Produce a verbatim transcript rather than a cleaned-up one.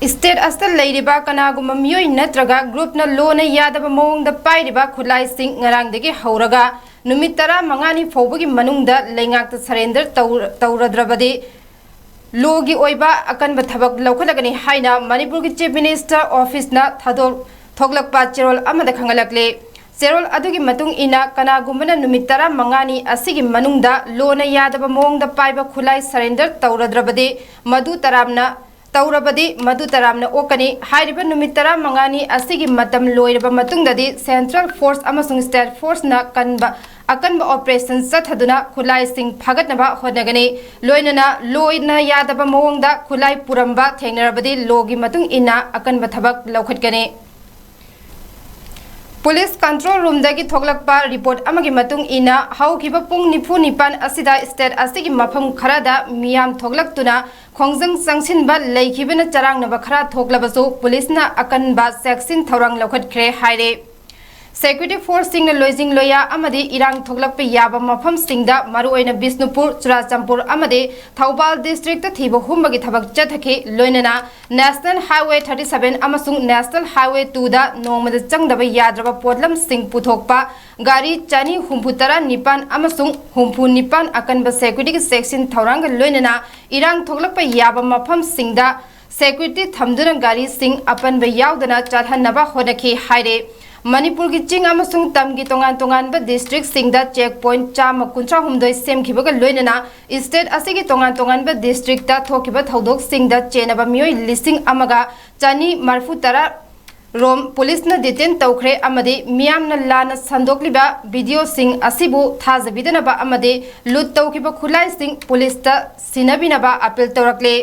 State ꯑꯁꯤꯗ ꯂꯩꯔꯤꯕ ꯀꯅꯥꯒꯨꯝꯕ ꯃꯤꯑꯣꯏ ꯅꯠꯇ꯭ꯔꯒ ꯒ꯭ꯔꯨꯞꯅ ꯂꯣꯅ ꯌꯥꯗꯕ ꯃꯑꯣꯡꯗ ꯄꯥꯏꯔꯤꯕ ꯈꯨꯠꯂꯥꯏꯁꯤꯡ ꯉꯔꯥꯡꯗꯒꯤ ꯍꯧꯔꯒ ꯅꯨꯃꯤꯠ ꯇꯔꯥꯃꯉꯥꯅꯤ ꯐꯥꯎꯕꯒꯤ ꯃꯅꯨꯡꯗ ꯂꯩꯉꯥꯛꯇ ꯁꯔꯦꯟꯗꯔ ꯇꯧꯔ-, ꯇꯧꯔꯗ꯭ꯔꯕꯗꯤ ꯂꯣꯒꯤ ꯑꯣꯏꯕ ꯑꯀꯟꯕ ꯊꯕꯛ ꯂꯧꯈꯠꯂꯒꯅꯤ ꯍꯥꯏꯅ ꯃꯅꯤꯄꯨꯔꯒꯤ ꯆꯤꯐ ꯃꯤꯅꯤꯁꯇꯔ ꯑꯣꯐꯤꯁꯅ ꯊꯥꯗꯣꯛ-, ꯊꯣꯛꯂꯛꯄ ꯆꯦꯔꯣꯜ ꯑꯃꯗ ꯈꯪꯍꯜꯂꯛꯂꯤ꯫ ꯆꯦꯔꯣꯜ ꯑꯗꯨꯒꯤ ꯃꯇꯨꯡ ꯏꯟꯅ ꯀꯅꯥꯒꯨꯝꯕꯅ ꯅꯨꯃꯤꯠ ꯇꯔꯥꯃꯉꯥꯅꯤ ꯑꯁꯤꯒꯤ ꯃꯅꯨꯡꯗ ꯂꯣꯅ ꯌꯥꯗꯕ ꯃꯑꯣꯡꯗ ꯄꯥꯏꯕ ꯈꯨꯠꯂꯥꯏ ꯁꯔꯦꯟꯗꯔ ꯇꯧꯔꯗ꯭ꯔꯕꯗꯤ ꯃꯗꯨ ꯇꯔꯥꯝꯅ ꯇꯧꯔꯕꯗꯤ ꯃꯗꯨ ꯇꯔꯥꯝꯅ ꯑꯣꯛꯀꯅꯤ꯫ ꯍꯥꯏꯔꯤꯕ ꯅꯨꯃꯤꯠ ꯇꯔꯥꯃꯉꯥꯅꯤ ꯑꯁꯤꯒꯤ ꯃꯇꯝ ꯂꯣꯏꯔꯕ ꯃꯇꯨꯡꯗꯗꯤ ꯁꯦꯟꯇ꯭ꯔꯦꯜ ꯐꯣꯔꯁ ꯑꯃꯁꯨꯡ ꯁ꯭ꯇꯦꯠ ꯐꯣꯔꯁꯅ ꯀꯟꯕ, ꯑꯀꯟꯕ ꯑꯣꯄꯔꯦꯁꯟ ꯆꯠꯊꯗꯨꯅ ꯈꯨꯠꯂꯥꯏꯁꯤꯡ ꯐꯥꯒꯠꯅꯕ ꯍꯣꯠꯅꯒꯅꯤ꯫ ꯂꯣꯏꯅꯅ ꯂꯣꯅ ꯌꯥꯗꯕ ꯃꯑꯣꯡꯗ ꯈꯨꯠꯂꯥꯏ ꯄꯨꯔꯝꯕ ꯊꯦꯡꯅꯔꯕꯗꯤ ꯂꯣꯒꯤ ꯃꯇꯨꯡ ꯏꯟꯅ ꯑꯀꯟꯕ ꯊꯕꯛ ꯂꯧꯈꯠꯀꯅꯤ꯫ ꯄꯨꯂꯤꯁ ꯀꯟꯇ꯭ꯔꯣꯜ ꯔꯨꯝꯗꯒꯤ ꯊꯣꯛꯂꯛꯄ ꯔꯤꯄꯣꯔꯠ ꯑꯃꯒꯤ ꯃꯇꯨꯡ ꯏꯟꯅ, ꯍꯧꯈꯤꯕ ꯄꯨꯡ ꯅꯤꯐꯨ ꯅꯤꯄꯥꯟ ꯑꯁꯤꯗ ꯁ꯭ꯇꯦꯠ ꯑꯁꯤꯒꯤ ꯃꯐꯝ ꯈꯔꯗ ꯃꯤꯌꯥꯝ ꯊꯣꯛꯂꯛꯇꯨꯅ ꯈꯣꯡꯖꯪ ꯆꯪꯁꯤꯟꯕ ꯂꯩꯈꯤꯕꯅ ꯆꯔꯥꯡꯅꯕ ꯈꯔ ꯊꯣꯛꯂꯕꯁꯨ, ꯄꯨꯂꯤꯁꯅ ꯑꯀꯟꯕ ꯆꯦꯛꯁꯤꯟ ꯊꯧꯔꯥꯡ ꯂꯧꯈꯠꯈ꯭ꯔꯦ ꯍꯥꯏꯔꯦ꯫ ꯁꯦꯀ꯭ꯌꯨꯔꯤꯇꯤ ꯐꯣꯔꯁꯁꯤꯡꯅ ꯂꯣꯏꯖꯤꯡ ꯂꯣꯌꯥ ꯑꯃꯗꯤ ꯏꯔꯥꯡ ꯊꯣꯛꯂꯛꯄ ꯌꯥꯕ ꯃꯐꯝꯁꯤꯡꯗ, ꯃꯔꯨꯑꯣꯏꯅ ꯕꯤꯁꯅꯨꯄꯨꯔ, ꯆꯨꯔꯥꯆꯥꯟꯄꯨꯔ ꯑꯃꯗꯤ ꯊꯧꯕꯥꯜ ꯗꯤꯁꯇ꯭ꯔꯤꯛꯇ ꯊꯤꯕ ꯍꯨꯝꯕꯒꯤ ꯊꯕꯛ ꯆꯠꯊꯈꯤ꯫ ꯂꯣꯏꯅꯅ National Highway thirty seven ꯑꯃꯁꯨꯡ National Highway two ꯗ ꯅꯣꯡꯃꯗ ꯆꯪꯗꯕ ꯌꯥꯗ꯭ꯔꯕ ꯄꯣꯠꯂꯝꯁꯤꯡ ꯄꯨꯊꯣꯛꯄ ꯒꯥꯔꯤ ꯆꯅꯤ ꯍꯨꯝꯐꯨ ꯇꯔꯥ ꯅꯤꯄꯥꯟ ꯑꯃꯁꯨꯡ ꯍꯨꯝꯐꯨ ꯅꯤꯄꯥꯟ ꯑꯀꯟꯕ ꯁꯦꯀ꯭ꯌꯨꯔꯤꯇꯤꯒꯤ ꯆꯦꯛꯁꯤꯟ ꯊꯧꯔꯥꯡꯒ ꯂꯣꯏꯅꯅ ꯏꯔꯥꯡ ꯊꯣꯛꯂꯛꯄ ꯌꯥꯕ ꯃꯐꯝꯁꯤꯡꯗ ꯁꯦꯀ꯭ꯌꯨꯔꯤꯇꯤ ꯊꯝꯗꯨꯅ ꯒꯥꯔꯤꯁꯤꯡ ꯑꯄꯟꯕ ꯌꯥꯎꯗꯅ ꯆꯠꯍꯟꯅꯕ ꯍꯣꯠꯅꯈꯤ ꯍꯥꯏꯔꯦ꯫ ꯃꯅꯤꯄꯨꯔꯒꯤ ꯆꯤꯡ ꯑꯃꯁꯨꯡ ꯇꯝꯒꯤ ꯇꯣꯉꯥꯟ ꯇꯣꯉꯥꯟꯕ ꯗꯤꯁꯇ꯭ꯔꯤꯛꯁꯤꯡꯗ ꯆꯦꯛ ꯄꯣꯏꯟꯠ ꯆꯥꯝꯃ ꯀꯨꯟꯊ꯭ꯔꯥ ꯍꯨꯝꯗꯣꯏ ꯁꯦꯝꯈꯤꯕꯒ ꯂꯣꯏꯅꯅ ꯁ꯭ꯇꯦꯠ ꯑꯁꯤꯒꯤ ꯇꯣꯉꯥꯟ ꯇꯣꯉꯥꯟꯕ ꯗꯤꯁꯇ꯭ꯔꯤꯛꯇ ꯊꯣꯛꯈꯤꯕ ꯊꯧꯗꯣꯛꯁꯤꯡꯗ ꯆꯦꯟꯅꯕ ꯃꯤꯑꯣꯏ ꯂꯤꯁꯤꯡ ꯑꯃꯒ ꯆꯅꯤ ꯃꯔꯤꯐꯨ ꯇꯔꯥ ꯔꯣꯝ ꯄꯨꯂꯤꯁꯅ ꯗꯤꯇꯦꯟ ꯇꯧꯈ꯭ꯔꯦ ꯑꯃꯗꯤ ꯃꯤꯌꯥꯝꯅ ꯂꯥꯟꯅ ꯁꯟꯗꯣꯛꯂꯤꯕ ꯚꯤꯗꯤꯑꯣꯁꯤꯡ ꯑꯁꯤꯕꯨ ꯊꯥꯖꯕꯤꯗꯅꯕ ꯑꯃꯗꯤ ꯂꯨꯠ ꯇꯧꯈꯤꯕ ꯈꯨꯠꯂꯥꯏꯁꯤꯡ ꯄꯨꯂꯤꯁꯇ ꯁꯤꯟꯅꯕꯤꯅꯕ ꯑꯄꯤꯜ ꯇꯧꯔꯛꯂꯦ꯫